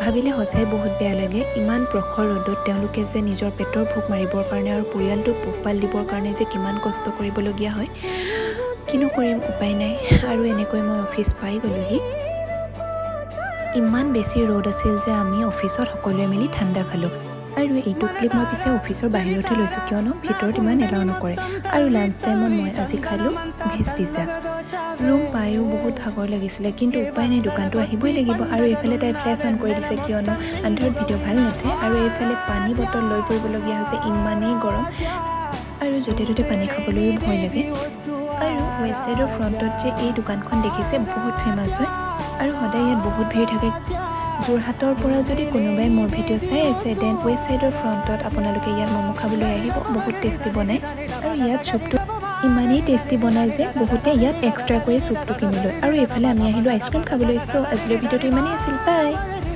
ভাবিলে সঁচাই বহুত বেয়া লাগে, ইমান প্ৰখৰ ৰ'দত তেওঁলোকে যে নিজৰ পেটৰ ভোক মাৰিবৰ কাৰণে আৰু পৰিয়ালটোক পোহপাল দিবৰ কাৰণে যে কিমান কষ্ট কৰিবলগীয়া হয়। কিনো কৰিম, উপায় নাই। আৰু এনেকৈ মই অফিচ পাই গ'লোহি। ইমান বেছি ৰ'দ আছিল যে আমি অফিচত সকলোৱে মিলি ঠাণ্ডা খালোঁ। আৰু এইটো ক্লিপ মই পিছে অফিচৰ বাহিৰতহে লৈছোঁ, কিয়নো ভিতৰত ইমান এলাউ নকৰে। আৰু লাঞ্চ টাইমত মই আজি খালোঁ ভেজ পিজ্জা। ৰুম পায়ো বহুত ভাগৰ লাগিছিলে, কিন্তু উপায় নাই, দোকানটো আহিবই লাগিব। আৰু এইফালে তাই ফ্লেছ অন কৰি দিছে, কিয়নো আন্ধাৰত ভিডিঅ' ভাল নুঠে। আৰু এইফালে পানী বটল লৈ ফুৰিবলগীয়া হৈছে, ইমানেই গৰম আৰু য'তে ত'তে পানী খাবলৈও ভয় লাগে। আৰু ৱেষ্ট ছাইডৰ ফ্ৰণ্টত যে এই দোকানখন দেখিছে, বহুত ফেমাছ হয় আৰু সদায় ইয়াত বহুত ভিৰ থাকে। যোৰহাটৰ পৰা যদি কোনোবাই মোৰ ভিডিঅ' চাই আছে, then west ছাইডৰ ফ্ৰণ্টত আপোনালোকে ইয়াত ম'ম' খাবলৈ আহিব। বহুত টেষ্টি বনায় আৰু ইয়াত চুপটো ইমানেই টেষ্টি বনায় যে বহুতে ইয়াত এক্সট্ৰাকৈয়ে চুপটো কিনি লয়। আৰু এইফালে আমি আহিলোঁ আইচক্ৰীম খাবলৈ। চ' আজিলৈ ভিডিঅ'টো ইমানেই আছিল। বাই।